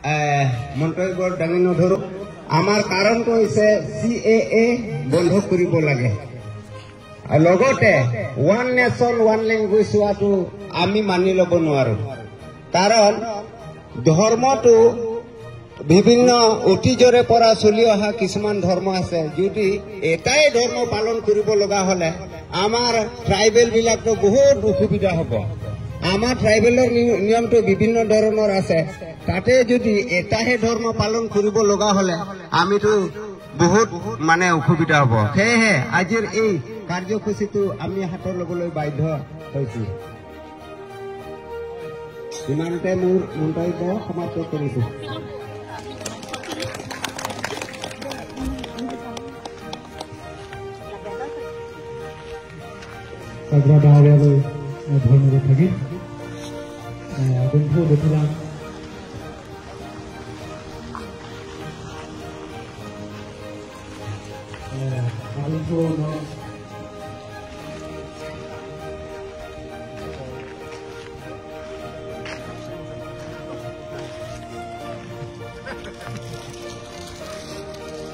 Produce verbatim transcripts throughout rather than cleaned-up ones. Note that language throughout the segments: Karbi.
এ, মন্তব্য দাঙি নধৰো। আমাৰ কাৰণটো হৈছে চি এ এ বন্ধ কৰিব লাগে। আৰু লগতে ওৱান নেশ্যন ওৱান লেংগুৱেজ হোৱাটো আমি মানি ল'ব নোৱাৰো। কাৰণ ধৰ্মটো বিভিন্ন অতীজৰে পৰা চলি অহা কিছুমান ধৰ্ম আছে। যদি এটাই ধৰ্ম পালন কৰিব লগা হ'লে আমাৰ ট্ৰাইবেল বিলাকতো বহুত অসুবিধা হ'ব। আমাৰ ট্ৰাইবেলৰ নি-, নিয়মটো বিভিন্ন ধৰণৰ আছে। তাতে যদি এটাহে ধৰ্ম পালন কৰিব লগা হ'লে আমিতো বহুত মানে অসুবিধা হ'ব। সেয়েহে আজিৰ এই কাৰ্যসূচীটো আমি হাতত ল'বলৈ বাধ্য হৈছো। ইমানতে মোৰ মন্তব্য সমাপ্ত কৰিছো। Sagra dawai, eh, ধন্যবাদ থাকি। Eh, বন্ধু বেথুলা। Eh, বন্ধু ন-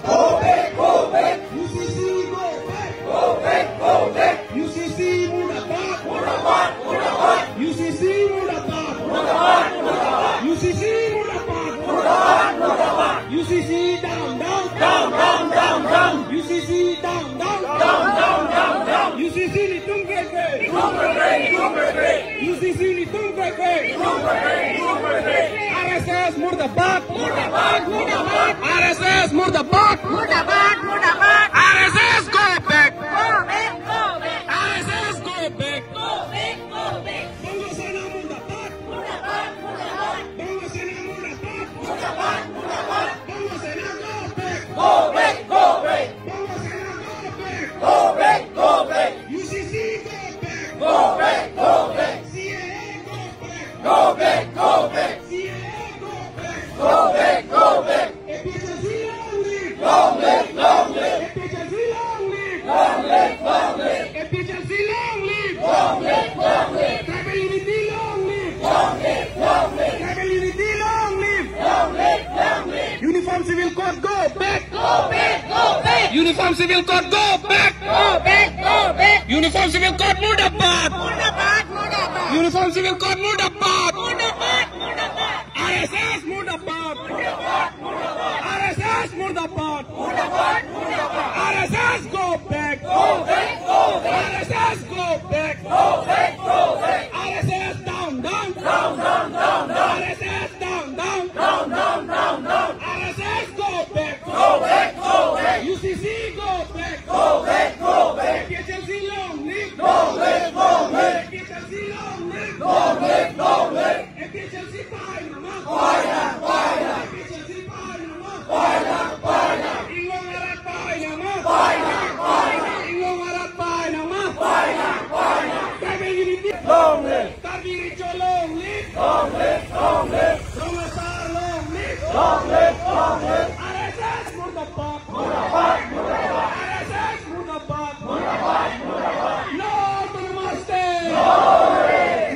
Go back, go back. U C C, go back. Go back, go back. U C C, murdabad. Murdabad, murdabad. U C C, murdabad. Murdabad, murdabad. U C C, murdabad. Murdabad, murdabad. U C C, down, down. Down, down, down, down. U C C, down, down. Down, down, down, down. U C C, nelitum krekre. Nelitum krekre, nelitum krekre. U C C, nelitum krekre. Nelitum krekre, nelitum krekre. R S S, murdabad. Murdabad, murdabad. R S S, murdabad. Murdabad, murdabad. R S S, go back. Go back, go back. R S S, go back. Go back, go back. Bongo Sena, murdabad. Murdabad, murdabad. Bongo Sena, murdabad. Murdabad, murdabad. Bongo Sena, go back. Go back, go back. Bongo Sena, go back. Go back, go back. U C C, go back. Go back, go back. C A A, go back. Go back, go back. C A A, go back. Go back, go back. A P H L C, long live. Long live, long live. A P H L C, long live. Long live, long live. A P H L C, long live. Long live, long live. Tribal unity, long live. Long live, long live. Tribal unity, long live. Long live, long live. Uniform Civil Code, go back. Go back, go back. Uniform Civil Code, go back. Go back, go back. Uniform Civil Code, murdabad. Murdabad, murdabad. Uniform Civil Code, murdabad. Murdabad, murdabad. R S S, murdabad. Murdabad, murdabad. R S S, murdabad. Murdabad, murdabad. R S S, go back. Go back, go back. R S S, go back. Go back, go back. R S S, down, down. Down, down, down, down. R S S, down, down. Down, down, down, down. R S S, go back. Go back, go back. U C C, go back. Go back, go back. A P H L C, long live. Long live, long live. A P H L C, long live. Long live, long live. A P H L C, pahainama. Pahainama, pahainama. A P H L C, pahainama. Pahainama, pahainama. Inglong arat, pahainama. Pahainama, pahainama. Inglong arat, pahainama. Pahainama, pahainama. Tribal unity. Long live. Karbi Recho, long live. Long live, long live. Rong Asar, long live. Long live, long live. R S S, murdabad. Murdabad, murdabad. R S S, murdabad. Murdabad, murdabad. No autonomous state. No.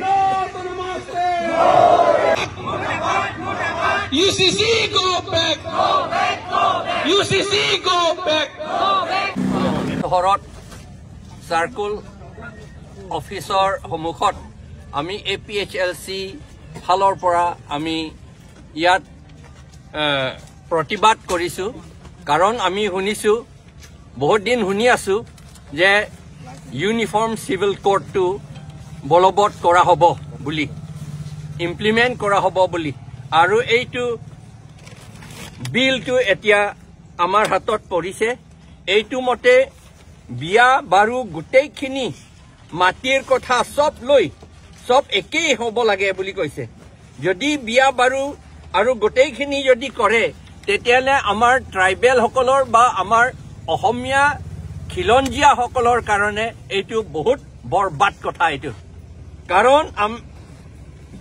No autonomous state. No. Murdabad, murdabad. U C C, go back. Go back, go back. U C C, go back. Go back. চহৰত চাৰ্কুল অফিচৰ সন্মুখত আমি এ P H L চি ফালৰ পৰা আমি ইয়াত, এ, প্ৰতিবাদ কৰিছো। কাৰণ আমি শুনিছো, বহুত দিন শুনি আছো যে ইউনিফৰ্ম চিভিল কোডটো বলবৎ কৰা হ'ব বুলি, ইমপ্লিমেণ্ট কৰা হ'ব বুলি। আৰু এইটো বিলটো এতিয়া আমাৰ হাতত পৰিছে। এইটো মতে বিয়া বাৰু গোটেইখিনি মাটিৰ কথা চব লৈ চব একেই হ'ব লাগে বুলি কৈছে। যদি বিয়া বাৰু আৰু গোটেইখিনি যদি কৰে, তেতিয়াহ'লে আমাৰ ট্ৰাইবেলসকলৰ বা আমাৰ অসমীয়া খিলঞ্জীয়াসকলৰ কাৰণে এইটো বহুত বৰবাদ কথা এইটো। কাৰণ আম-,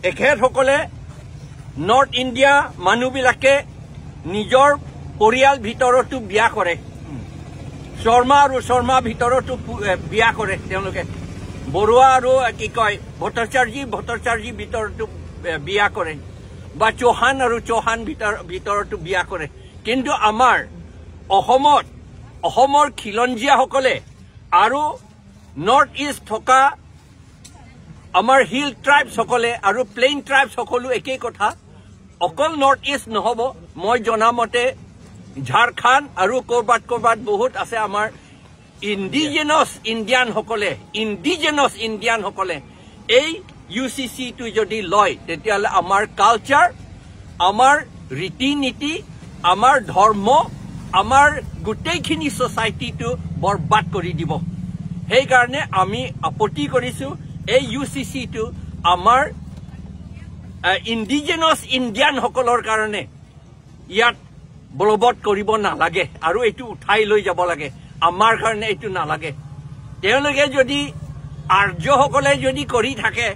এখেতসকলে নৰ্থ ইণ্ডিয়া মানুহবিলাকে নিজৰ পৰিয়াল ভিতৰতো বিয়া কৰে। শৰ্মা আৰু শৰ্মা ভিতৰতো পু-, এ, বিয়া কৰে তেওঁলোকে। বৰুৱা আৰু, এ, কি কয়, ভট্টাচাৰ্যী, ভট্টাচাৰ্যী ভিতৰতো, এ, বিয়া কৰে। বা চৌহান আৰু চৌহান ভিতৰ ভিতৰতো বিয়া কৰে। কিন্তু আমাৰ অসমত, অসমৰ খিলঞ্জীয়াসকলে আৰু নৰ্থ ইষ্ট থকা আমাৰ হিল ট্ৰাইবছসকলে আৰু প্লেইন ট্ৰাইবছ সকলো একেই কথা। অকল নৰ্থ ইষ্ট নহ'ব, মই জনামতে ঝাৰখণ্ড আৰু ক'ৰবাত ক'ৰবাত বহুত আছে আমাৰ ইণ্ডিজিনাছ ইণ্ডিয়ানসকলে, ইণ্ডিজিনাছ ইণ্ডিয়ানসকলে এই ইউ চি চিটো যদি লয়, তেতিয়াহ'লে আমাৰ কালচাৰ, আমাৰ ৰীতি নীতি, আমাৰ ধৰ্ম, আমাৰ গোটেইখিনি ছ'চাইটিটো বৰবাদ কৰি দিব। সেইকাৰণে আমি আপত্তি কৰিছো, এই ইউ চি চিটো আমাৰ, আহ, ইণ্ডিজিনাছ ইণ্ডিয়ানসকলৰ কাৰণে ইয়াত বলবৎ কৰিব নালাগে আৰু এইটো উঠাই লৈ যাব লাগে। আমাৰ কাৰণে এইটো নালাগে। তেওঁলোকে যদি, আৰ্যসকলে যদি কৰি থাকে,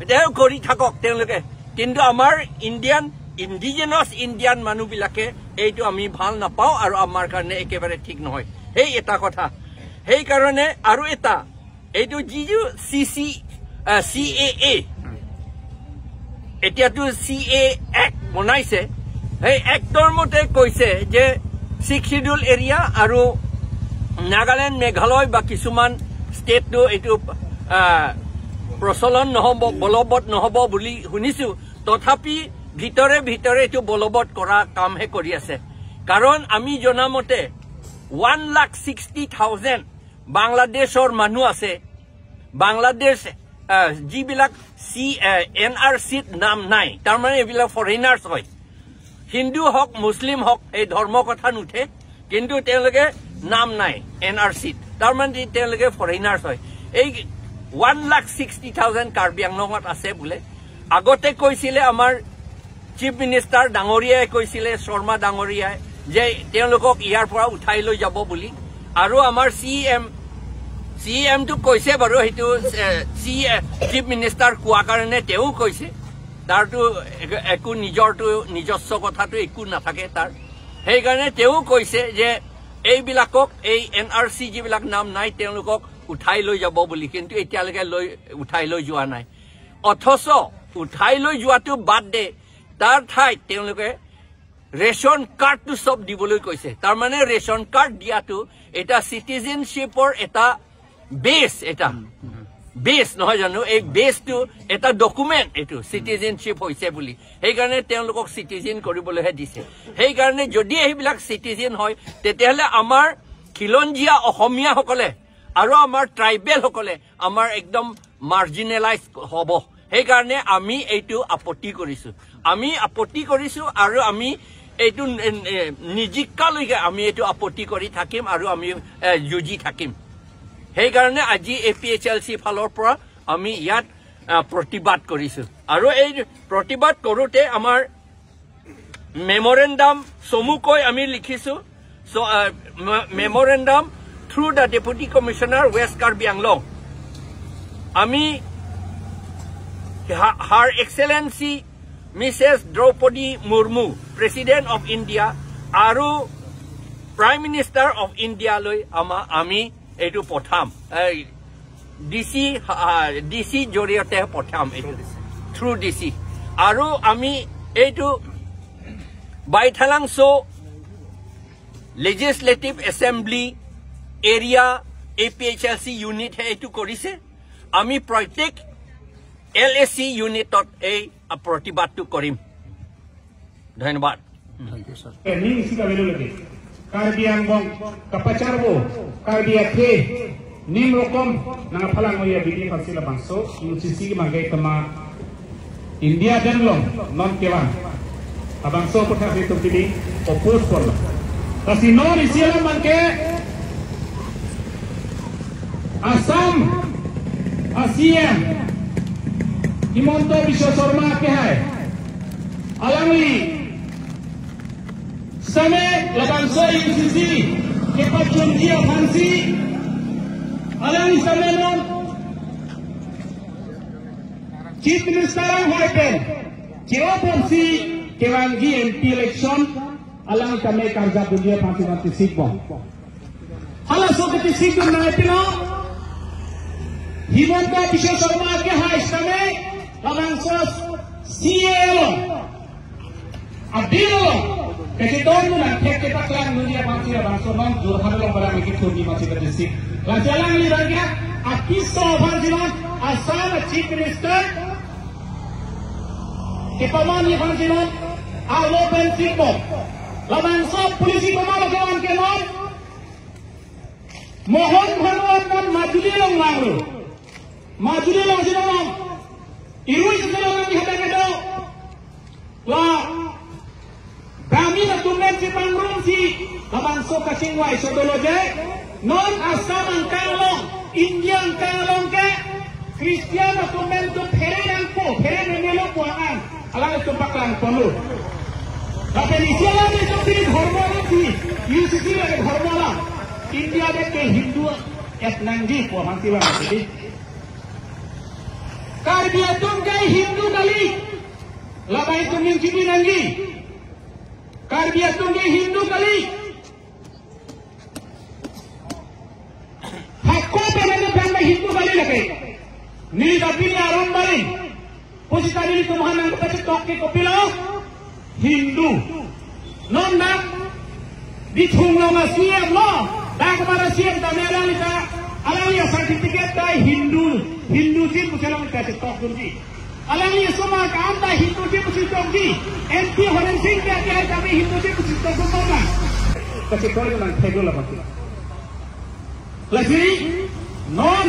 তেওঁ কৰি থাকক তেওঁলোকে, কিন্তু আমাৰ ইণ্ডিয়ান, ইণ্ডিজিনাছ ইণ্ডিয়ান মানুহবিলাকে এইটো আমি ভাল নাপাওঁ আৰু আমাৰ কাৰণে একেবাৰে ঠিক নহয়। সেই এটা কথা। সেইকাৰণে আৰু এটা, এইটো যিটো চি চি, আহ, চি এ এ, এতিয়াতো চি এ এক্ট বনাইছে, সেই এক্টৰ মতে কৈছে যে ছিক্স শ্বিডিউল এৰিয়া আৰু নাগালেণ্ড, মেঘালয় বা কিছুমান ষ্টেটটো এইটো, আহ, প্ৰচলন নহ'ব, বলবৎ নহ'ব বুলি শুনিছো। তথাপি ভিতৰে ভিতৰে এইটো বলবৎ কৰা কামহে কৰি আছে। কাৰণ আমি জনামতে ওৱান লাখ ছিক্সটি থাউজেণ্ড বাংলাদেশৰ মানুহ আছে। বাংলাদেশ, আহ, যিবিলাক চি, আহ, এন আৰ চিত নাম নাই, তাৰমানে এইবিলাক ফৰেইনাৰ্ছ হয়। হিন্দু হওক, মুছলিম হওক, এই ধৰ্ম কথা নুঠে, কিন্তু তেওঁলোকে নাম নাই এন আৰ চিত, তাৰমানে তেওঁলোকে ফৰেইনাৰ্ছ হয়। এই ওৱান লাখ ছিক্সটি থাউজেণ্ড কাৰ্বি আংলঙত আছে বোলে। আগতে কৈছিলে আমাৰ চিফ মিনিষ্টাৰ ডাঙৰীয়াই কৈছিলে, শৰ্মা ডাঙৰীয়াই, যে তেওঁলোকক ইয়াৰ পৰা উঠাই লৈ যাব বুলি। আৰু আমাৰ চি এম, চি এমটো কৈছে বাৰু, সেইটো, এ, চি এ, চিফ মিনিষ্টাৰ কোৱা কাৰণে তেওঁ কৈছে, তাৰতো এক-, একো নিজৰতো, নিজস্ব কথাটো একো নাথাকে তাৰ। সেইকাৰণে তেওঁ কৈছে যে এইবিলাকক, এই এন আৰ চি যিবিলাক নাম নাই, তেওঁলোকক উঠাই লৈ যাব বুলি, কিন্তু এতিয়ালৈকে লৈ, উঠাই লৈ যোৱা নাই। অথচ উঠাই লৈ যোৱাটো বাদ দে, তাৰ ঠাইত তেওঁলোকে ৰেচন কাৰ্ডটো চব দিবলৈ কৈছে। তাৰমানে ৰেচন কাৰ্ড দিয়াটো এটা চিটিজেনশ্বিপৰ এটা বেছ, এটা বেছ নহয় জানো? এই বেছটো এটা ডকুমেণ্ট এইটো, চিটিজেনশ্বিপ হৈছে বুলি। সেইকাৰণে তেওঁলোকক চিটিজেন কৰিবলৈহে দিছে। সেইকাৰণে যদি এইবিলাক চিটিজেন হয়, তেতিয়াহ'লে আমাৰ খিলঞ্জীয়া অসমীয়াসকলে আৰু আমাৰ ট্ৰাইবেলসকলে আমাৰ একদম মাৰ্জিনেলাইজ হ'ব। সেইকাৰণে আমি এইটো আপত্তি কৰিছো। আমি আপত্তি কৰিছো আৰু আমি এইটো, এ, এ, নিজিকালৈকে আমি এইটো আপত্তি কৰি থাকিম আৰু আমি, এ, যুঁজি থাকিম। সেইকাৰণে আজি এ পি এইচ এল চি ফালৰ পৰা আমি ইয়াত, আ, প্ৰতিবাদ কৰিছো। আৰু এই প্ৰতিবাদ কৰোঁতে আমাৰ মেমৰেণ্ডাম চমুকৈ আমি লিখিছো। So, uh, me-, memorandum through the Deputy Commissioner West Karbi Anglong. আমি হা-, Her Excellency Mrs Droupadi Murmu, President of India আৰু Prime Minister of India লৈ আমা-, আমি এইটো পঠাম। এই ডি চি, আ, ডি চি জৰিয়তে পঠাম এইটো, থ্ৰু ডি চি। আৰু আমি এইটো Baithalangso' legislative assembly area A P H L C ইউনিটহে এইটো কৰিছে। আমি প্ৰত্যেক এল এ চি ইউনিটত এই প্ৰতিবাদটো কৰিম। ধন্যবাদ। Thank you, sir. Ning isi kavelo lagi. Karbi Anglong kapacharbo, Karbi athe, ning rokom nangphalang oya bidi pasi labangso, U C C mangke tema India den long, non kevan. Labangso putha situ kini, oppose pon. Lasi non isi alam mangke, Assam a C M Himanta Biswa Sarma kehai, alangli same labangso U C C kepachunji aphansi, alangli same non Chief Minister anghoi pen che-o ponsi kevangji M P election, alang same karjap dunji aphansi vanti sikbom. Halaso keti sikdun nangpilo, Himanta Biswa Sarma kehai same labangso C A A lo. Adilo kachidon nang thek kepaklang nunji aphansi labangso non Jorhat along barang lagi thurni masi ke district. Lajalang li barang apiso aphansi non Assam Chief Minister kepaman aphansi non alo pen sipok. Labangso policy komat lo kevan ke non Mohon Bhagwat non Majuli along vanglo. Majuli alongsi non irui sisi along nangkehang kedo. La Brahmin atum pen si pangrumsi labangso kachingvai so dolo je. Non Assam angkang along, India angkang along ke Christian atum pen tu phere nangpo, phere nemelo pu an. Alanglitum paklang ponlo. Lapen isi alanglitum pini dhormo alam si, U C C lake dhormo alam. India det ke Hindu et nangji pu aphansi vang tadi. Karbi atum ke Hindu kali. Labang itum ning chini nangji. Karbi atum ke Hindu kali. Hako pen nangphan ba Hindu kali lake. Neli ta pini aron baling. Pusi ta nelitum aphan nangpachetok ke kopilo? Hindu. Non dak Bithung along a-C M lo. Dak mara C M ta me alangli ta, alangli a-certificate ta Hindu, Hindu si pusi alangli ta chetok dunji. Alangli asomar akam ta Hindu si pusi tokji. M P Horen Sing Bey ke hai ta me Hindu si pusi tokdun ma. Kachekoi lang theklo lapusi. Lasi non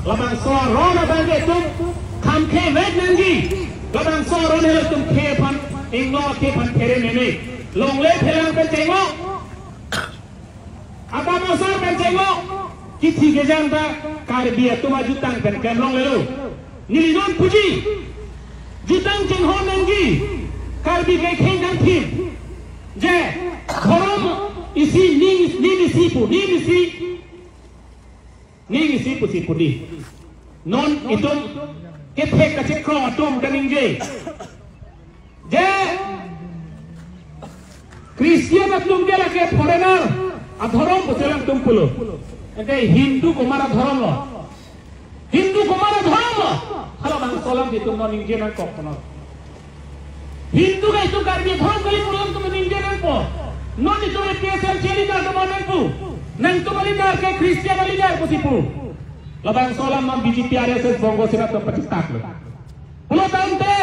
labangso aron abang ke itum kham khe vek nangji. Labangso aron helo itum khe aphan, inglo khe aphan phere meme. Longle phelang pen chenglo. Atam asar pen chenglo. Kithi kejang ta Karbi atum ajutang pen klem longlelo. Neli non puji. Jutang chinghon nangji. Karbi ke kheng dam thim. Je, dhorom isi ning, ning isi pu, ning isi. Ning isi pusi pudi. Non itum kethek kachekroi atum kaningje. Je, Christian atum ke lake foreigner adhorom pusi alangtum pulo. Ante Hindu komat adhorom lo? Hindu komat adhorom lo? Halabangso alam itum non ningje nangkok non. Hindu ke itum Karbi adhorom kali pu alangtum ningje nangpo. Non itum A P H L C aleader atum nangpu. Nangtum aleader ke Christian aleader pusi pu. Labangso alam non B J P, R S S, Bongo Sena atum pachitak lo. Pulo tangte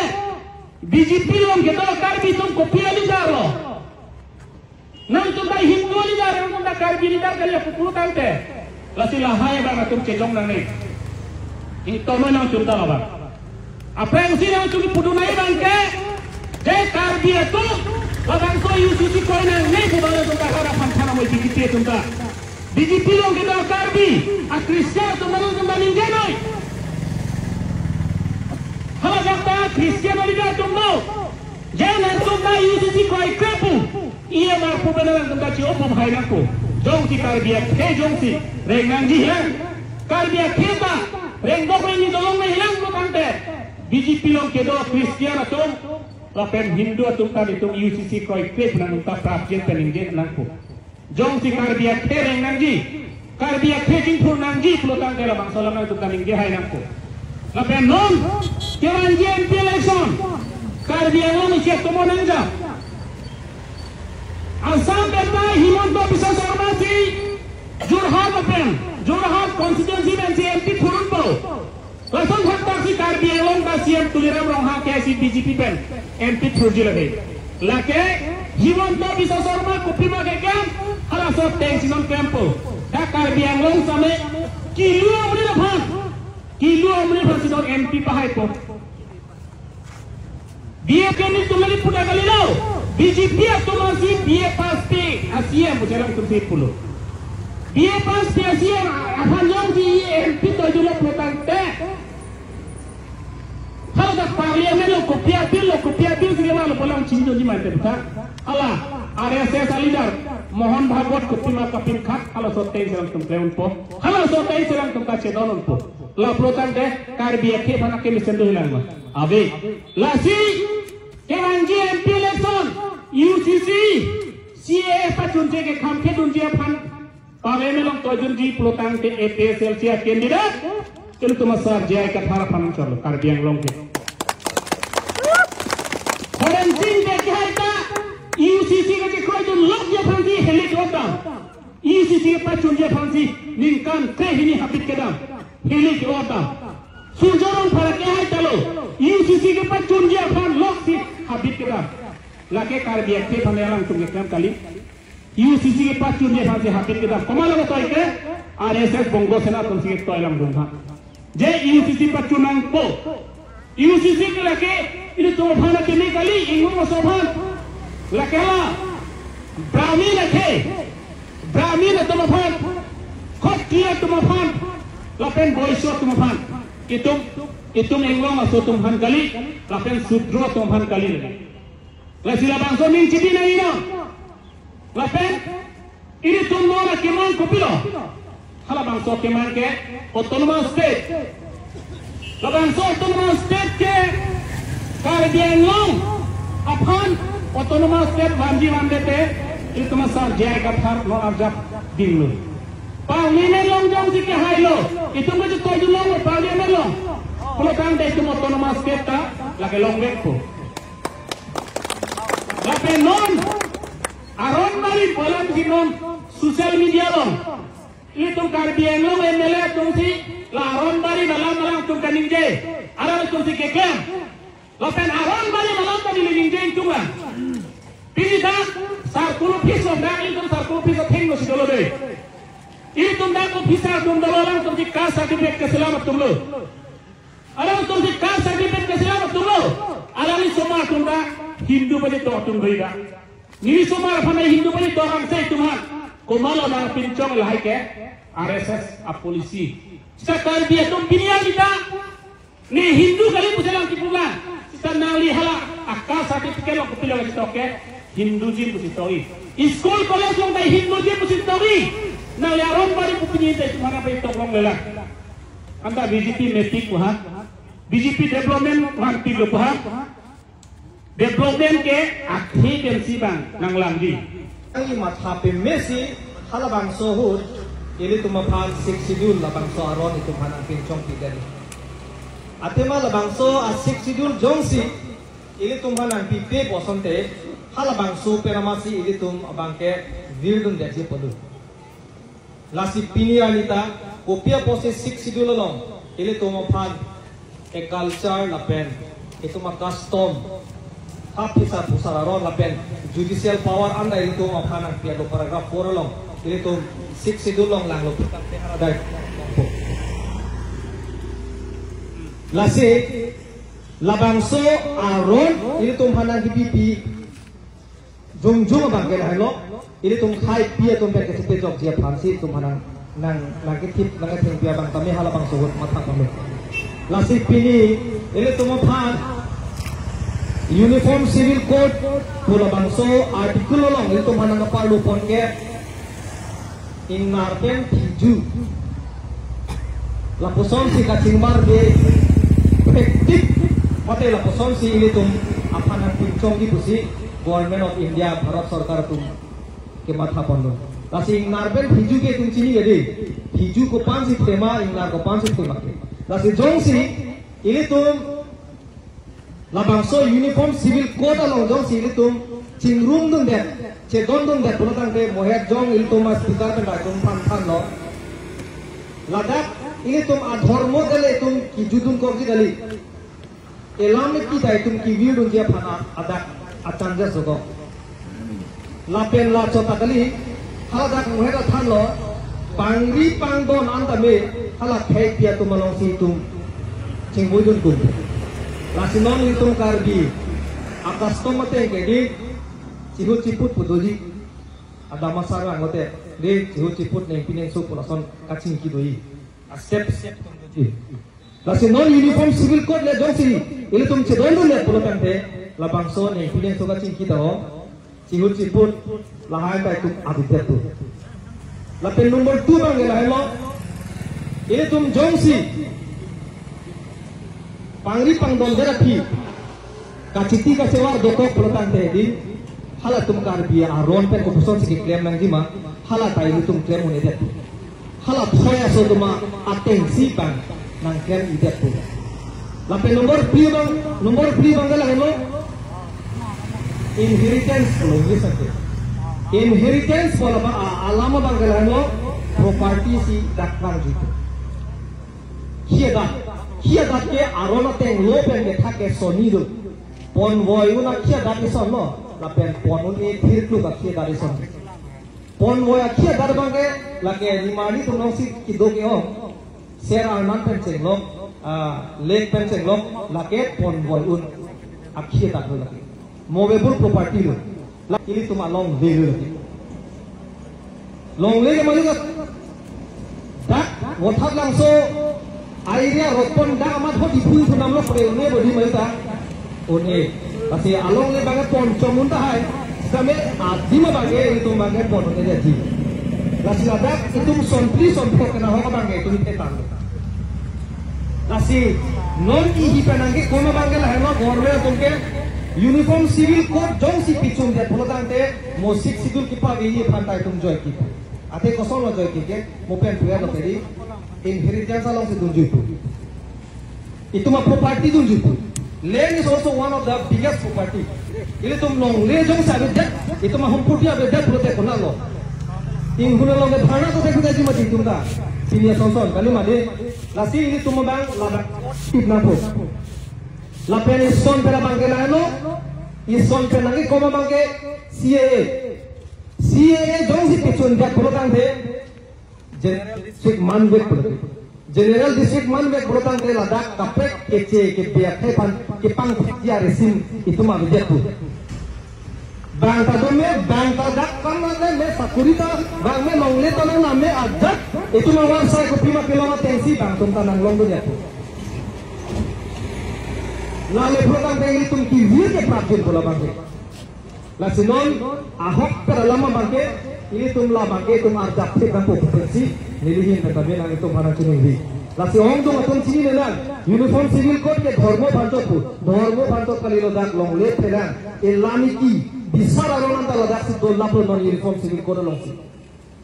B J P along kedo Karbi atum kopi aleader lo? Nangtum ta Hindu aleader, nangtum ta Karbi aleader kali pu tangte. Lasi lahai abang atum chejong nangne. Ingtongnoi nangtum ta labang. Aphrangsi nangtum pudun nai abang ke, je Karbi atum labangso U C C kroi nangne pu abang nangtum ta hara phan thana moi B J P atum ta. B J P along kedo Karbi a-Christian atum nangtum ta ningjenoi. Hala jak ta Christian aleader atum lo. Je nangtum ta U C C kroikre pu, E M R pu pen nangtum ta chi-o pu bahai nangpo. Jongsi Karbi akhei jongsi reng nangji hilang, Karbi akhei ta reng dok reng ni dolong nangji hilang pu tangte, B J P along kedo Christian atum lapen Hindu atum ta nelitum U C C kroikre pu nangtum ta prapjin pen ningje nangpo. Jongsi Karbi akhei reng nangji, Karbi akhei chingthur nangji pulo tangte labangso alam nangtum ta ningje hai nangpo. Lapen non kevanji M P election, Karbi Anglong isi atomo nangjap. Assam pen ta Himanta Biswa Sarma si Jorhat pen, Jorhat constituency pensi M P thurdunpo. Lason thakthak si Karbi Anglong ta C M Tuliram Ronghang ke si B J P pen M P thurji lake. Lake Himanta Biswa Sarma kopima keklem, halaso atengsi non klempo. Dak Karbi Anglong same kilu amonit aphan, kilu amonit aphansi non M P pahaipo. B A P nelitum neli puda kalilo. B J P atum si B A pass pi a-C M pu alangtum si pulo. B A pass pi a-C M aphan jongsi M P toidulo pu tangte, hala dak parliament along kopi a-bill lo, kopi a-bill si kemalo pu alam chinidunji mate puta. Hala R S S aleader Mohan Bhagwat kopima kapinkhat, halaso atengsi alangtum klempo. Halaso atengsi alangtum kachedon unpo. Lapulo tangte Karbi akhei aphan akemesen do hilang ma? Ave. Lasi kevanji M P election, U C C, C A A pachunche ke kham kedunji aphan parliament along toidunji pulo tangte A P H L C a-candidate, ilitum asar J I Kathar aphan nangchorlo, Karbi Anglong ke. Horen Sing Bey ke hai ta dam. E U C C kepachunji aphansi ningkan krehini habit kedam. Hili ke-ot dam. Surjya Rongphar ke hai talo. E U C C kepachunji aphan loksi habit kedam. Lake Karbi akhei aphan alangtum keklem kali. E U C C kepachunji aphansi habit kedam. Komatlo ketoi ke? R S S Bongo Sena atumsi ketoi alangtum aphan. Je E U C C pachun nangpo. E U C C ke lake ilitum aphan akeme kali, inglong aso aphan. Lake hala Brahmin akhei, Brahmin atum aphan, Khatriya atum aphan, lapen Vaishya atum aphan. Itum, itum inglong aso atum aphan kali, lapen Sudra atum aphan kali. Lasi labangso aning chidi nangji non. Lapen ilitum non akemang kopilo? Halabangso akemang ke autonomous state. Labangso autonomous state ke Karbi Anglong aphan autonomous state vanji vandete, ilitum asar J I Kathar non arjap dinglo. Parliament along jongsi kehailo, itum kachetoi dunlonglo parliament along. Pulotangte itum autonomous state ta lake longvekpo. Lapen non Aronbari pu alam si non social media along ilitum Karbi Anglong M L A atumsi la Aronbari alam alangtum kaningje, alangtumsi keklem. Lapen Aronbari alam ta neli ningje ingtung lang. Pini dak circle office along, dak ilitum circle office athengno si dolo dei. Ilitum dak officer atum dolo, alangtumsi caste certificate keselam atumlo. Alangtumsi caste certificate keselam atumlo. Alangli osomar atum ta Hindu pachetok atum dei dak. Neli osomar aphan Hindu pachetok angse itum aphan. Komatlo nangpinchong lahai ke R S S apolicy. Seta Karbi atum pini arni ta ne Hindu kali pusi alang kipu lang. Seta nangli hala a-caste certificate along kopilo chetok ke, Hinduism pusi tokji. School college along ta Hinduism pusi tokji. Nangli Aronbari pu pini ta itum aphan pachetok longle lang. Anta B J P mepik pu ha. B J P development vangpiklo pu ha. Development ke akhei pensi bang nanglangji. Nangli matha pemesi halabangso ahut ilitum aphan Sixth Schedule labangso aron itum aphan nangpinchong pidetlo. Athema labangso a-Sixth Schedule jongsi ilitum aphan nangpipe pu asonte, halabangso pen amatsi ilitum abang ke virdundetji pulo. Lasi pini arni ta kopi apotsi Sixth Schedule along ilitum aphan a-culture lapen itum a-custom, ha phisar phusar aron lapen judicial power anta ilitum aphan nangpi do, paragraph four along ilitum Sixth Schedule along langlo pu tangte haladak. Lasi labangso aron ilitum aphan nangkipipi jongjong abang ke lahelo, ilitum khei pi atum pen kachepejokji aphansi itum aphan nang, nang, nangkethip nangkethengpi abang tame halabangso ahut matha pame. Lasi pini ilitum aphan Uniform Civil Code pu labangso article along ilitum aphan nangparlupon ke ingnar pen phiju. Lapusonsi kachingbar de, effective mate lapusonsi ilitum aphan nangpinchongji pusi Government of India, Bharat Sarkar atum kematha ponlo. Lasi ingnar pen phiju ke itum chini ya de. Phiju kopansi thema, ingnar kopansi thema ke. Lasi jongsi ilitum labangso Uniform Civil Code along jongsi ilitum chingrumdundet, chedondundet pulo tangte mohet jong ilitum a-speaker pen bai atum aphan thanlo. Ladak ilitum adhormo dele itum kijudunkokji kali. Elam ne kita itum kivirdunji aphan a-, adak a-chances dokok. Lapen lachot ta kali, haladak mohet athanlo, pangri pangdon an tame, hala khei pi atum alongsi itum chingvoidun kum. Lasi non itum Karbi a-custom mate ke di, chihut chiput pu doji, adamma sarang lote, di chihut chiput nengpi nengso pu lason kachingki doji. A-step step atum doji. Lasi non Uniform Civil Code le jongsi ilitum chedondunle pulo tangte, labangso nengpi nengso kachingki ta ho, chihut chiput lahai ta itum abidet tu. Lapen number two abang ke lahelo, ilitum jongsi pangri pangdon der aphi kachiti kachevar dokok pulo tangte di, halatum Karbi aron pen kopusonsi keklem nangjima, hala ta ilitum klem un-edet. Hala thoi aso atum atengsi bang nangklem-edet pu. Lapen number three abang, number three abang ke lahelo, inheritance pu English ake. Inheritance pu alam a-, alam abang ke lahenlo, property si dak vangjuipo. Khei adat, khei adat ke aron ateng lo pen ke thak ke sonni do. Ponvoi un akhei adat ison lo, lapen pon un-e thirkluk akhei adat ison. Ponvoi akhei adat abang ke lake nimarli atum alongsi kedo ke-ong. Ser arnan pen chenglok, ah, lake pen chenglok, lake ponvoi un akhei adat lo lake. Movable property lo. La ilitum alongle lo lake. Longle ke mali dak, dak Vothatlangso area rotpon dak amat hot iphu iphu namlo pre une bodi mali ta. Une. Lasi alongle abang ke pon chom un tahai. Same adim abang ke itum abang ke pon un-e adim. Lasi ladak itum sonphli sonphok kena hok abang ke itum iphe tang. Lasi non ihi penang ke koma abang ke lahenlo government atum ke Uniform Civil Code jongsi pichun det pulo tangte mo Sixth Schedule kepaveji aphan ta itum joike. Athe kosonlo joike ke, mo pen puya lo kedi, inheritance alongsi dunjuipo. Itum a-property dunjuipo. Land is also one of the biggest property. Ilitum longle jongsi avedet, itum ahompoti avedet pulote konatlo. Inghun along ke bharna to thekhudaiji mati itum ta. Pini asonson, kali mati. Lasi ilitum abang ladak tip nangpo. Lapen ison pen abang ke lahenlo, ison pen nangji koma abang ke C A A. C A A jongsi pichun det pulo tangte, General District manvek pulo. General District manvek pulo tangte ladak kaprek keche kebe akhei aphan kepangthekji aresim itum avedet pu. Bang ta do me, bang ta dak kam na le me sakuri ta, bang me longle ta nang na me ajat, itum avarsai kopi ma kelong atengsi bang atum ta nanglong do ya pu. Lale pulo tangte itum kevir ke prapjin pulo abang ke. Lasi non ahok per alam abang ke, ilitum labang ke itum arjap thek nangpo pusi neli ahin pen ta me nanglitum aphan nangchiningri. Lasi ongdung atum chinine nang, Uniform Civil Code ke dhormo aphan chot pu, dhormo aphan chot kalilo dak longle pherang, elamiki, bisar aron anta ladaksi dolaplo non Uniform Civil Code alongsi.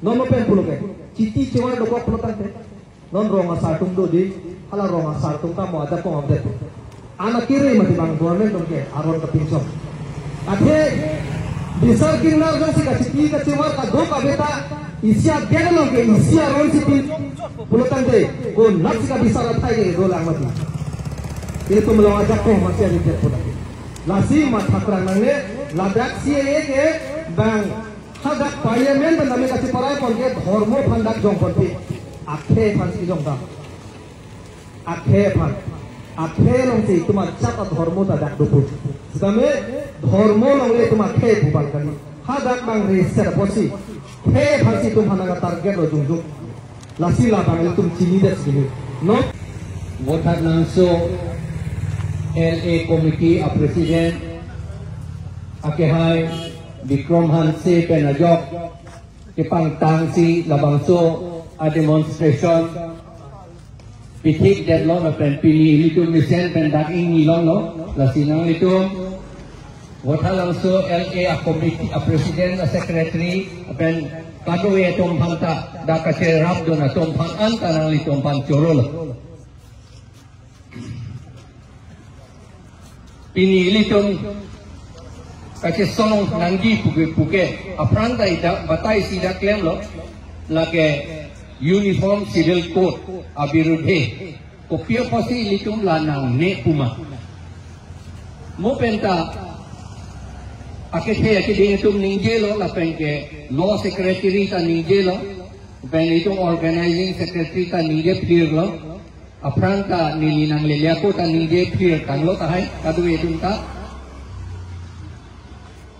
Non mo pen pulo ke, chiti chevar dokok pulo tangte. Non rong asar atum do di, hala rong asar atum ta mo ajakong avedet. Anak kiri mati bang government atum ke, aron kepinchong. Athe, bisar kingnar jongsi kachiti kachevar kadokave ta, isi agen along ke, isi aron si pin, pulo tangte, konatsi kabisar athai ke, dolang mati. Itum along ajakong masi avedet pulo. Lasi matha krang nangne, ladak C A A ke, bang, hadak parliament pen tame kacheparai pon ke dhormo aphan dak jong ponpe. Akhei aphan si jong dam. Akhei aphan. Akhei alongsi itum ajat adhormo ta dak dopo. Sitame dhormo alongle itum akhei pu bang kali. Hadak bang reser apotsi. Khei aphan si itum aphan nang target lo jongjong. Lasi labang itum chinidet sini. No? Vothatlangso L A committee a president akehai Bikram Hanse pen ajok kepangtangsi labangso a demonstration pithikdetlo lapen pini ilitum mesen pen dak ingni longlo, lasi nanglitum Vothatlangso L A a committee a president a secretary lapen kadokave atum aphan ta dak kacherapdun atum aphan anta nanglitum aphan chorolo. Pini ilitum kachesong nangji puke puke aphrang ta ida batai si dak klemlo, lake Uniform Civil Code abirudhe. Kopi apotsi ilitum la nangne puma. Mo pen ta akethe akeding atum ningjelo lapen ke law secretary ta ningjelo. Pen itum organizing secretary ta ningje phirlo. Aphrang ta neli nanglele ako ta ningje phir tanglo tahai, kadokave atum ta.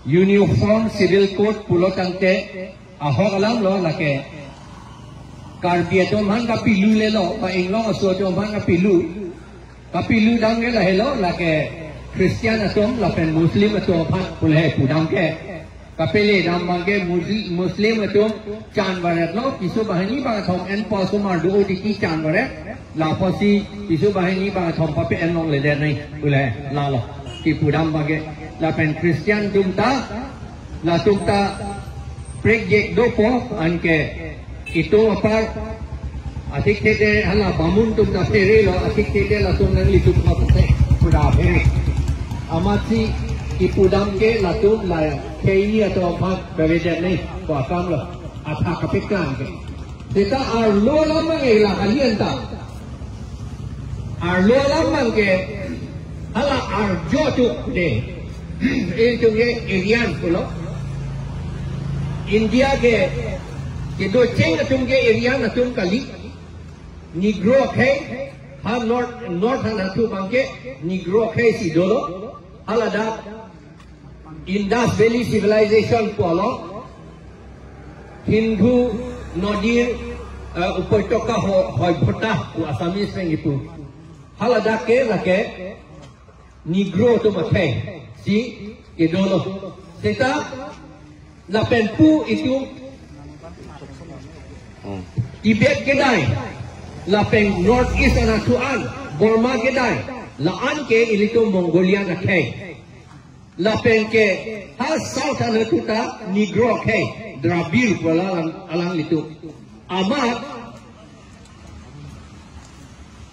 Uniform Civil Code pulo tangte ahok alam lo lake. Karbi atum aphan kapilu lelo, pa Inglong aso atum aphan kapilu. Kapilu dam ke lahelo lake Christian atum lapen Muslim atum aphan pu lahei pudam ke. Kapele dam abang ke Musli-, Muslim atum chan varetlo, piso banghini bangkethom en pu osomar do diki chan varet. La apotsi piso banghini bangkethom pape-en longledet nai pu lahei lalo. Kipudam abang ke. Lapen Christian atum ta, latum ta prekjek dopo anke itum apar athik thede hala bamun atum ta pherelo, athik thede latum nanglitum apar puda phere. Amatsi Ipudam ke latum la khei ni atum aphan bebeden ni ko akam lo. Athak kapeklang ke. Seta arlo alam abang ke la kalian ta. Arlo alam abang ke hala arjo atum de. Itum ke Aryan pulo. India ke kedo cheng atum ke Aryan atum kali. Negro akhei, ha North, North hana thu abang ke Negro akhei si dolo. Haladak Indus Valley Civilization pu along Sindhu nodir, eh, উপত্যকা স-, সভ্যতা pu Assamese pen ipu. Haladak ke lake Negro atum akhei si kedolo. Seta lapen pu itum Tibet kedai, lapen North East anatthu an, Burma kedai, la-an ke ilitum Mongolian akhei. Lapen ke ha South anatthu ta Negro akhei, Dravid pu alang, alanglitum. Amat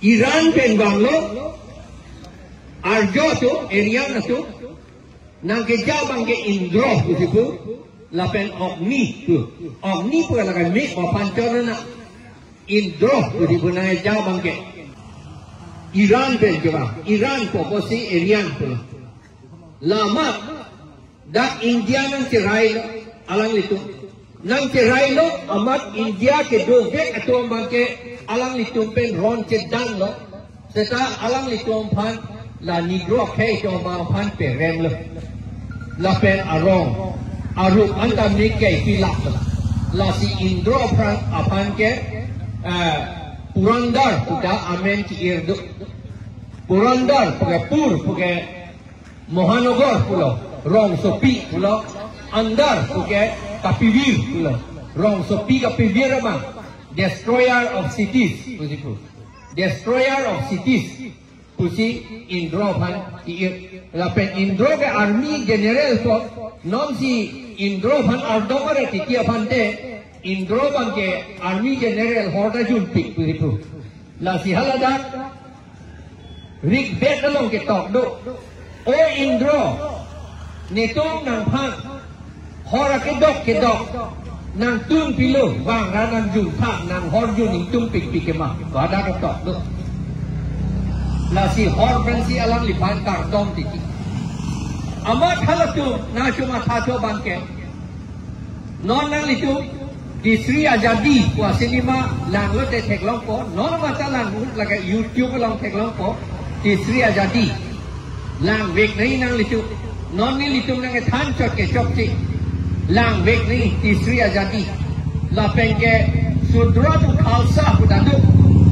Iran pen vanglo, arjo atum, Aryan atum, nangkeja abang ke Indro pusi pu, lapen Agni pu. Agni pu lake me aphan chonana. Indro pusi pu nangkeja abang ke. Iran pen ke ba, Iran pu apotsi Aryan pu. La amat dak India nangcherailo alanglitum. Nangcherailo amat India kedovek atum abang ke alanglitum pen ron chedanlo. Seta alanglitum aphan la Negro akhei atum abang aphan peremlo. Lapen arong arup anta mek ke pilak. Lasi Indro aphan, aphan ke, eh, Purandar pu ta amen ki-ir do. Purandar pu ke Pur pu ke Mahanagar pulo, rongsopi pulo, Andar pu ke kapivir pulo, rongsopi kapivir abang, destroyer of cities pusi pu, destroyer of cities pusi Indro aphan i-, lapen Indro ke army general pu, non si Indro aphan ardom are titi aphan te, Indro abang ke army general hor ta junpik pusi pu. Lasi haladak Rig Ved along ketok do. O Indro, netum nangphan hor akedok kedok nangtun pilo, vangra nangjun tha, nanghor jun ingtung pikpik ke ma. Ko hadak ketok do. Lasi hor pensi alangliphan kardom titi. Amat halatum nangchuma tha cho abang ke. Non nanglitum Tisri Azadi pu asinima langlote theklongpo, non mata lang lake YouTube along theklongpo, Tisri Azadi. Langvek nangji nanglitum. Non nelitum nangkethan chot ke chokche. Langvek nangji Tisri Azadi. Lapen ke Sudra tu Khalsa pu ta do.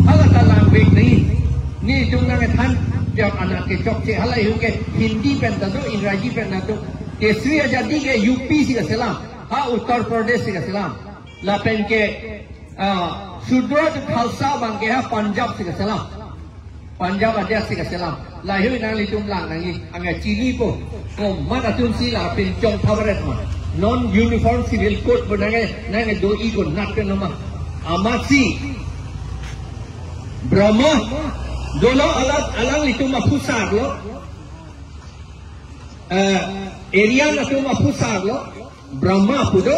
Hala ta langvek nangji. Nelitum nangkethan chot anat ke chokche. Hala ihum ke Hindi pen ta do, Ingraji pen ta do. Tisri Azadi ke U P si kaselam. Ha Uttar Pradesh si kaselam. Lapen ke, ah, Sudra tu Khalsa abang ke ha Punjab si kaselam. Punjab adet si kaselam. Lahei nanglitum lang nangji, angke chinipo. Komat atum si la pinchong phavaret ma. Non Uniform Civil Code pu nangke, nangke do-i konat pen ma. Amatsi Brahma dolo, alang, alanglitum aphusar lo. Eh, Aryan atum aphusar lo. Brahma pu do.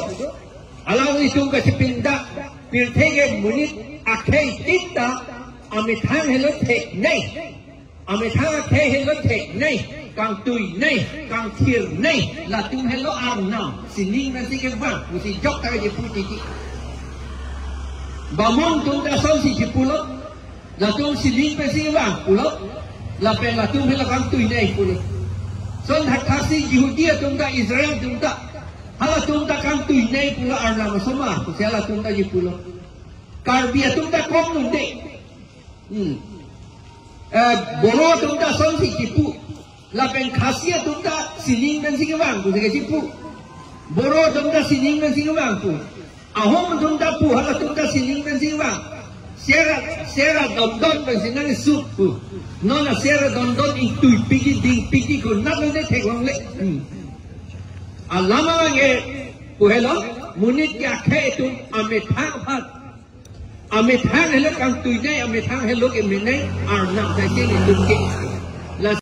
Alanglitum kachipindak, pirthe ke monit akhei tin ta amethang helo theknei. Amethang akhei helo theknei, kangtuinei, kangthirnei, latum helo arnam, sining pensi kevang, pusi jok ta kepu titi. Bamun atum ta asonsi chipulo, latum sining pensi vang pulo, lapen latum helo kangtuinei pulo. Lason thakthaksi Jihudi atum ta, Israel atum ta, halatum ta kangtuinei pulo, arnam asoma pusi halatum ta chipulo. Karbi atum ta kom nunde. Hmm. Eh, Boro atum ta asonsi chipu. Lapen Khasi atum ta sining pensi kevang pusi kechipu. Boro atum ta sining pensi kevang pu. Ahom atum ta pu, halatum ta sining pensi vang. Sera, sera dondon pensi nangsup pu. Non asera dondon ingtuipikji, dingpikji konat lo de theklongle. Hmm. Alam abang ke pu helo, monit ke akhei atum amethang aphan. Amethang helo kangtuinei, amethang helo kemenei, arnam ta ke nelitum ke. La